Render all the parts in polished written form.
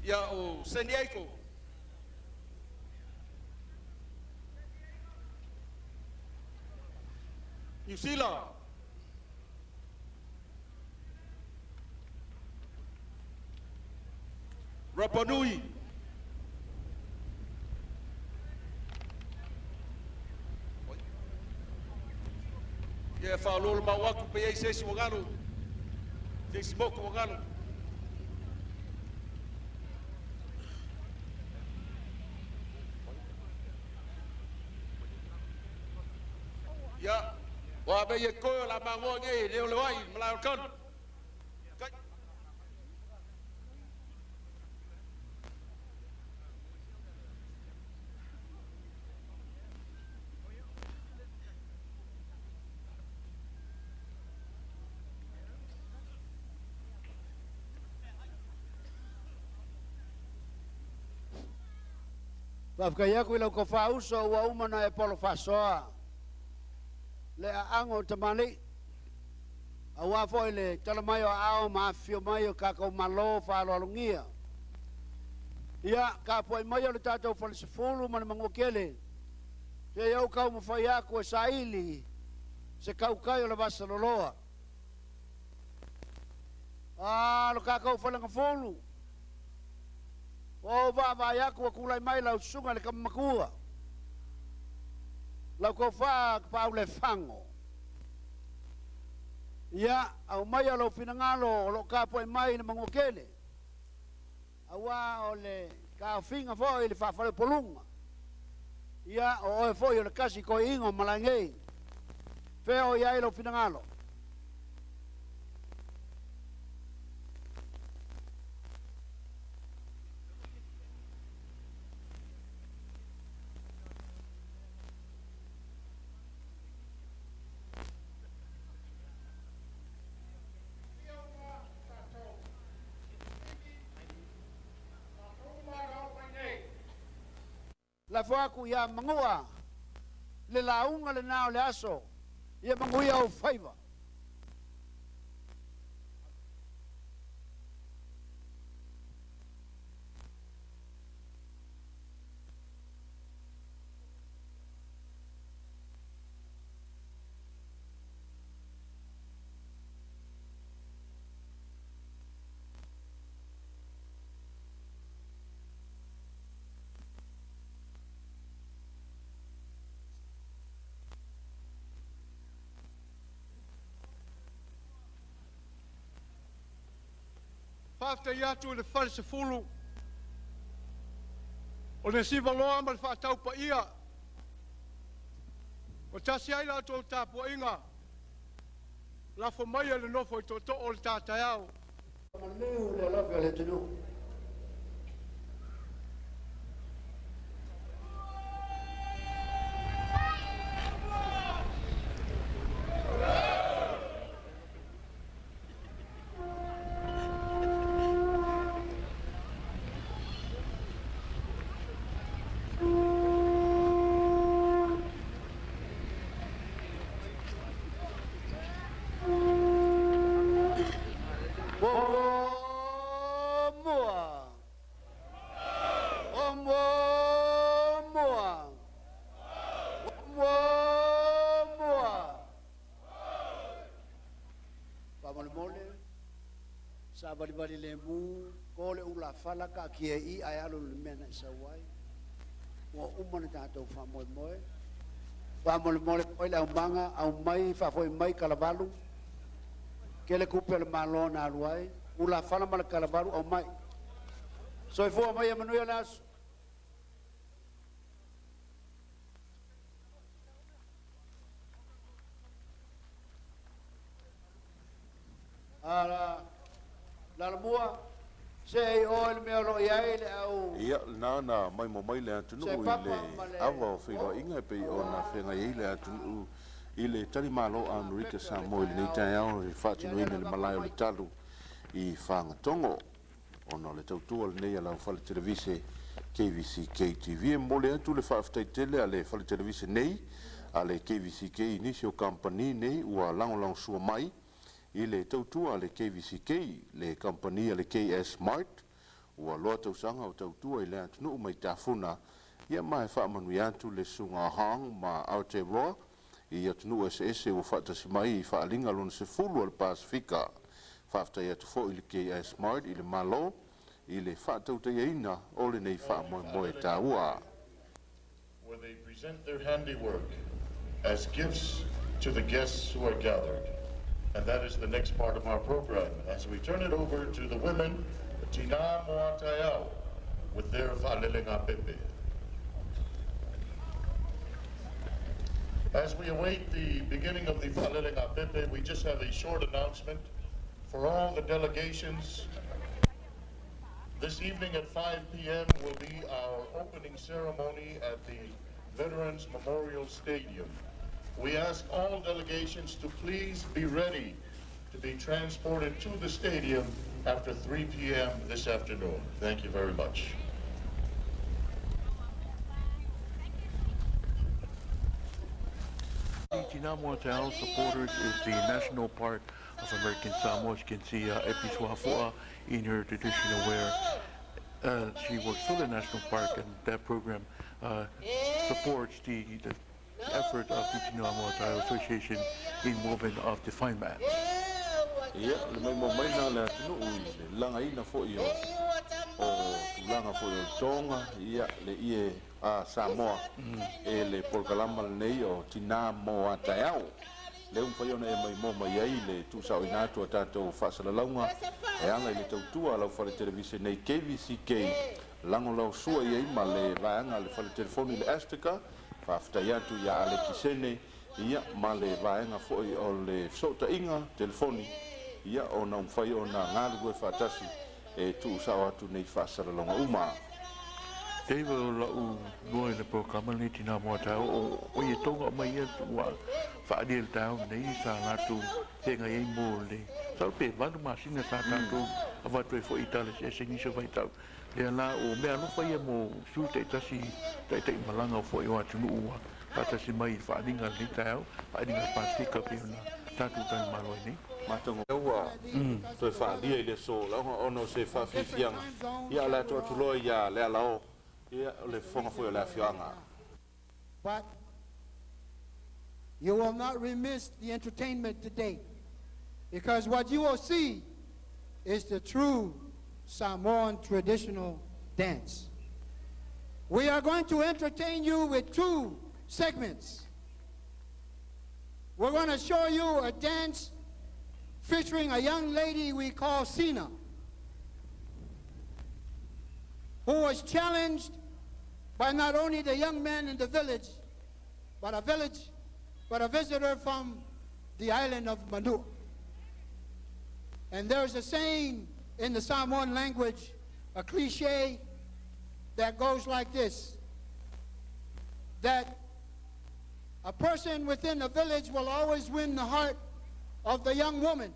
Ia, o San Diego. Niu Sila. Rapa Nui. Ia, e faaoloolo atu pe i ai se isi ua galo, se isi motu ua galo. Ia, o a mea ia toe o le a magoa nei e le o le ai i le malae o le tanu. Kai. Faafetai atu i lau tofa uso ua uma ona e polo faasoa le aaga o tamalii, aua foi le tala mai o aao ma afifio mai o tatou Malo faaaloalogia. Ia, tapuai maia lo tatou falesefulu ma le Manuatele, se i ou taumafai atu e saili se tautai o le vasaloloa. A, lo tatou falegafulu, ua ou vaavaai atu ua tulai mai lau susuga i le tama matua, lau tofa Tapaaulefano. Ia, aumaia lou finagalo o lo o tapuai mai i le Manuatele, aua o le taofiga foi i le faafaleupoluga. Ia, o oe foi o le tasi toeaina o malae nei. Fea o i ai lou finagalo? Lafo atu ia Manua le lauga lena o le aso, ia manuia ou faiva. Faafetai atu i le Falesefulu o le Sivaloa ma le Faataupaia ua tasi ai la outou tapuaiga lafo maia le nofo i tootoo o le ta taeao. Maliu le alofi o le atunuu. Mua! Mua! Mua! Mua! Mua! Faamolemole, savalivali lemu, to le ulafala, taatia i i ae alu i le mea na e sau ai. Ua uma le tatou faamoemoe. Faamolemole foi le aumaga, aumai, faafoi mai kalavalu. Tele tupe a le Malo na alu ai. Ulafala ma le kalavalu, aumai. Soifua maia manuia le aso. A Lalomua, see i o i le mea o lo o i ai le au. Ia, lena na maimoa mai le atunuu i le ava o feiloaiga e pei ona feagai ai le atunuu i le talimalo a Amerika Samoa i lenei taeao e faatinoina i le malae o le Talu i Fagatogo. Ona o le tautua lenei a lau fale televise KVCK TV. E momoli atu le faafetai tele a le fale televise nei a le KVCK i nisi o kamupani nei ua lagolagosua mai i le tautua a le KVCK, le kamupani a le KS Mart. Ua loa tausaga o tautua i le atunuu mai tafuna, ia ma e faamanuia atu le Susuga Hong ma Aotearoa i atunuu eseese ua faatasi mai i faaaliga lona 10 o le Pasefika. Faafetai atu foi i le KS Mart i le Malo i le faatautaiaina o lenei faamoemoe taua. Where they present their handiwork as gifts to the guests who are gathered. And that is the next part of our program as we turn it over to the women, Tina Moatayao, with their Fa'alelega Pepe. As we await the beginning of the Fa'alelega Pepe, we just have a short announcement for all the delegations. This evening at 5 p.m. will be our opening ceremony at the Veterans Memorial Stadium. We ask all delegations to please be ready to be transported to the stadium after 3 p.m. this afternoon. Thank you very much. The Tina Moa supporters is the National Park of American Samoa. As you can see, Epi Suafoa in her traditional wear. She works for the National Park, and that program supports the effort of the Tina Moa Association in woven of the fine mats. Ia, le maimoa mai lena a le atunuu i le lagaina foi o tulaga foi o le toga, ia, le ie a Samoa e le polokalama lenei o Tinā Mo a Taeao. Lea ua mafai ona e maimoa mai ai le tuusaoina atu a tatou faasalalauga e ala i le tautua a lau fale televise nei KVCK lagolaosua i ai ma le vaega a le fale telefoni le Astica. Faafetai atu iā Alekisene, ia, ma le vaega foi o le fesootaiga telefoni, ia, ona ua mafai ona galulue faatasi e tuusao atu nei faasalalauga uma. Dave, o la'u lua i le polokalama lenei Tinā Mo a Taeao, o ia toga mai ia ua faalia i le taeao lenei sa latou feagai ai mo le masalo pe 8 masina sa tatou avatu ai foi i tala eseese i nisi o vaitau. Lea la o mea alofa ia mo sui taitasi taitai malaga foi o atunuu ua faatasi mai i le faaaliga lenei taeao, faaaliga Pasefika pei ona tatou talimalo ai nei. Matago ua toe faalia i le aso laoga ona o se faafiafiaga, ia, o le atu atu loa ia le alao, ia, o le fofoga foi o le afioaga. But you will not miss the entertainment today because what you will see is the true Samoan traditional dance. We are going to entertain you with two segments. We're going to show you a dance featuring a young lady we call Sina, who was challenged by not only the young man in the village, but a visitor from the island of Manua. And there's a saying in the Samoan language, a cliche that goes like this, that a person within a village will always win the heart of the young woman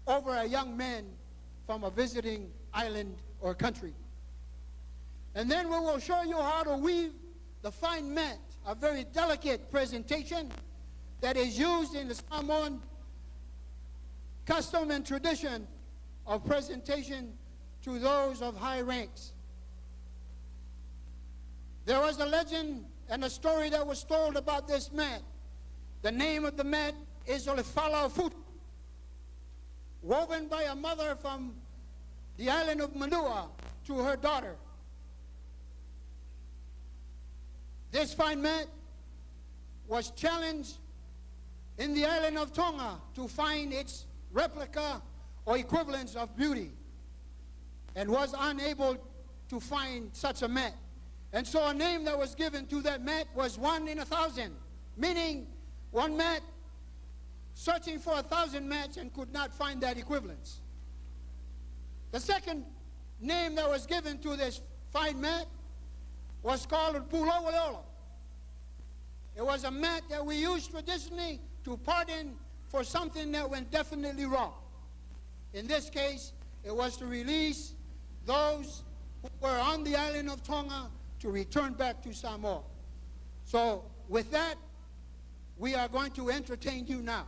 over a young man from a visiting island or country. And then we will show you how to weave the fine mat, a very delicate presentation that is used in the Samoan custom and tradition of presentation to those of high ranks. There was a legend and a story that was told about this mat. The name of the mat is o le Fala o Futu, woven by a mother from the island of Manua to her daughter. This fine mat was challenged in the island of Tonga to find its replica or equivalence of beauty and was unable to find such a mat. And so a name that was given to that mat was one in 1,000, meaning one mat searching for 1,000 mats and could not find that equivalence. The second name that was given to this fine mat was called Pulou o le Ola. It was a mat that we used traditionally to pardon for something that went definitely wrong. In this case, it was to release those who were on the island of Tonga to return back to Samoa. So, with that, we are going to entertain you now.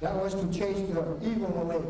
That was to chase the evil away.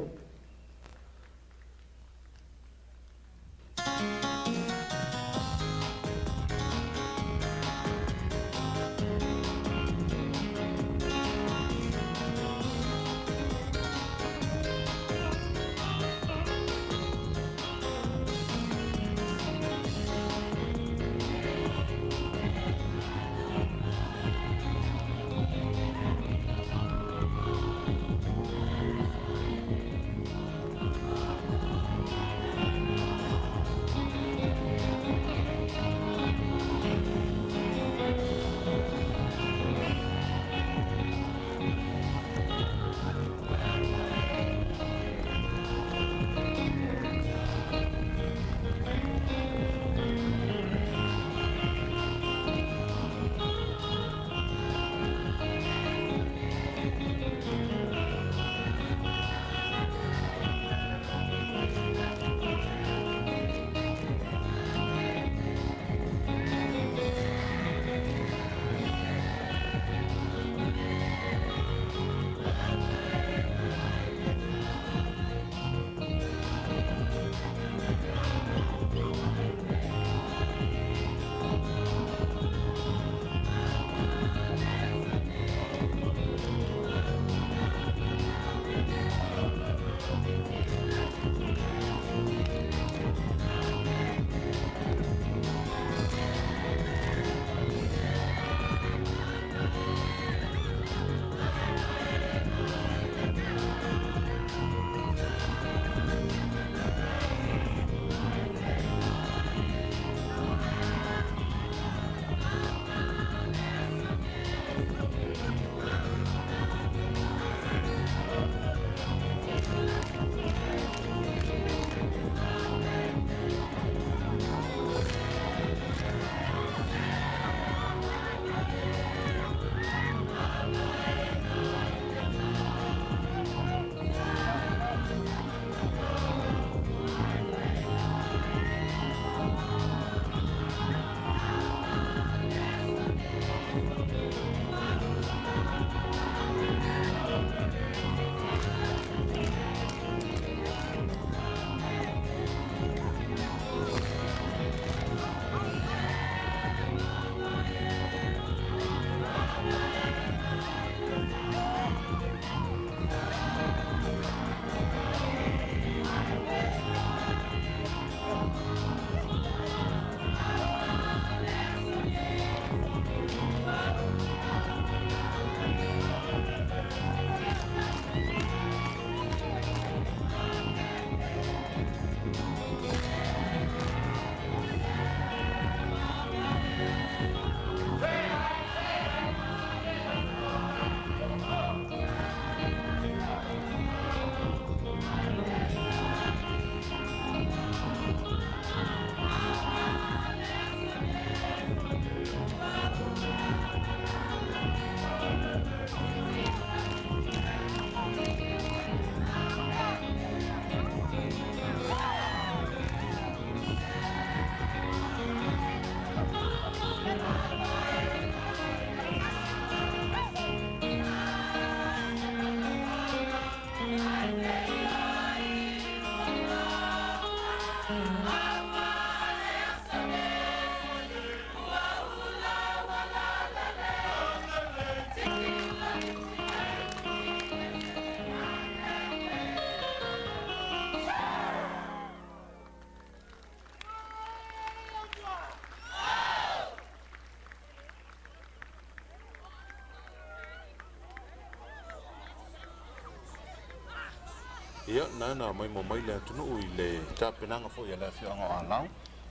Ia, na na mai mo mai le atunuu i le tapenaga foi a le afioaga o Alau,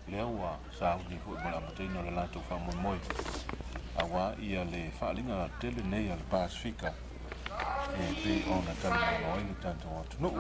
lea ua sauni foi mo le amataina o le latou faamoemoe auā le faaaliga tele nei a le Pasefika e pei ona talimalo ai le tatou atunuu.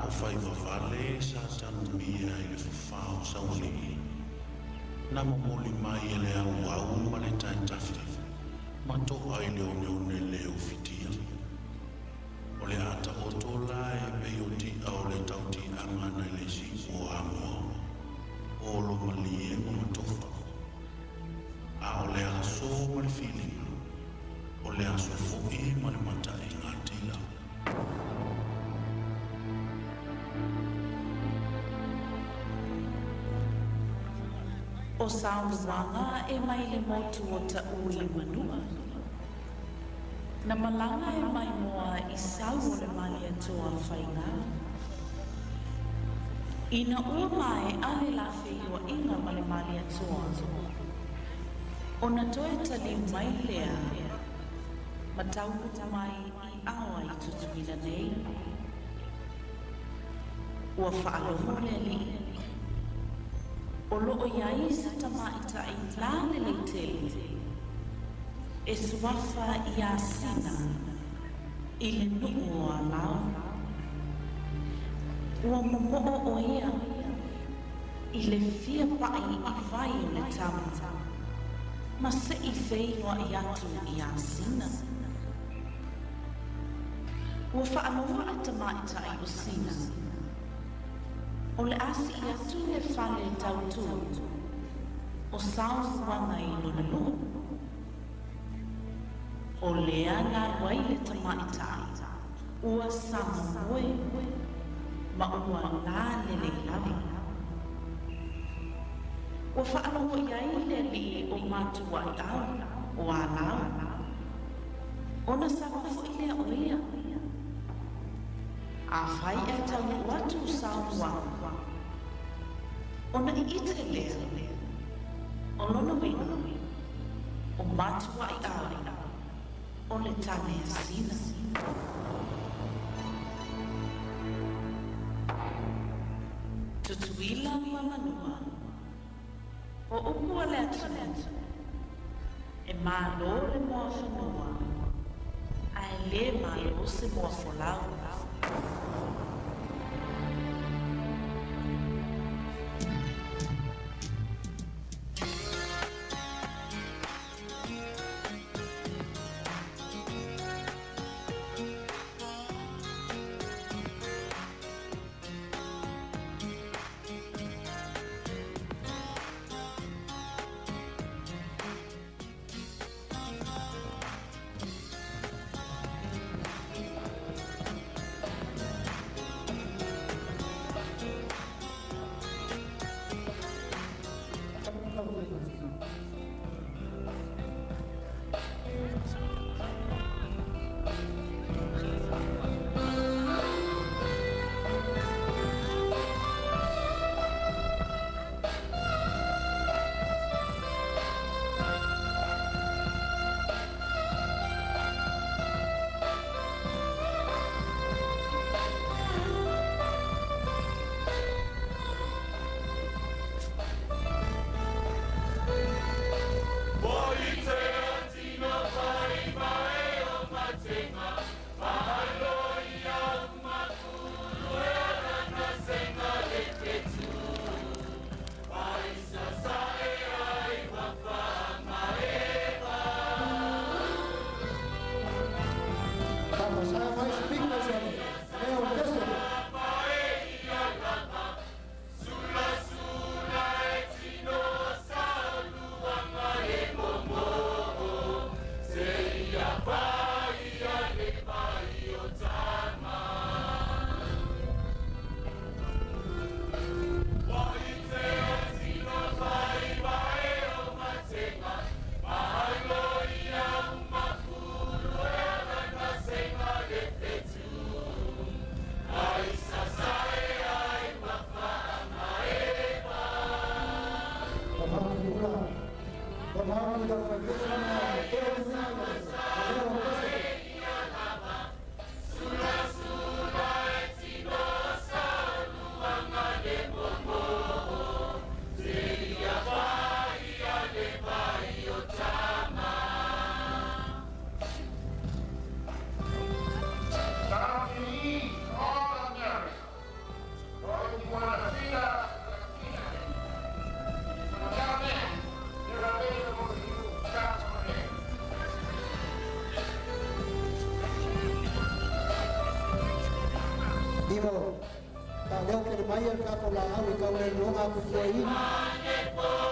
o faivavale sa tanumia i le fafā o Saualii, na momoli mai e le auau ma le taetafe, ma to'a i le oneone le ufitia. O le a taoto la e pei o ti'a o le tauti'aga nai le si'u o Amoa, o lo malie ma matofa. A o le aso ma le filiga, o le aso fo'i ma le mata'igatila. O saunoaga e mai le motu o Taʻu i Manua. Na malaga e maimoa i sau o le Malietoa Faigā. Ina ua mae'a le la feioa'iga ma le Malietoa, ona toe taliu mai lea ma taunuu mai i Aoa i Tutuila nei. Ua faalogo le alii o loo i ai se tamaitai lalelei tele e suafa iā Sina i le nuu o Alao. Ua momoo o ia i le fia pa'i i vai o le tama ma se'i feiloa'i atu iā Sina. Ua faalogo le tamaitai o Sina o le a si'i atu le fale tautū o Saoluaga i lona nuu. O lea na alu ai le tamaitai ua samomoe ma ua lalelei lava. Ua faalogo i ai le alii o Matua'iau o Alao, ona sama fo'i lea o ia. Afai ae taunuu atu Saoluaga, ona i'ite lea o lona uiga o Matua'iau o le tane a Sina. Tutuila ma Manua. O upu a le atunuu, e malo le moafanua, ae lē malo se moafolau. iho. Ta leo kele mai e le tatou laau i kaulelologa aku i.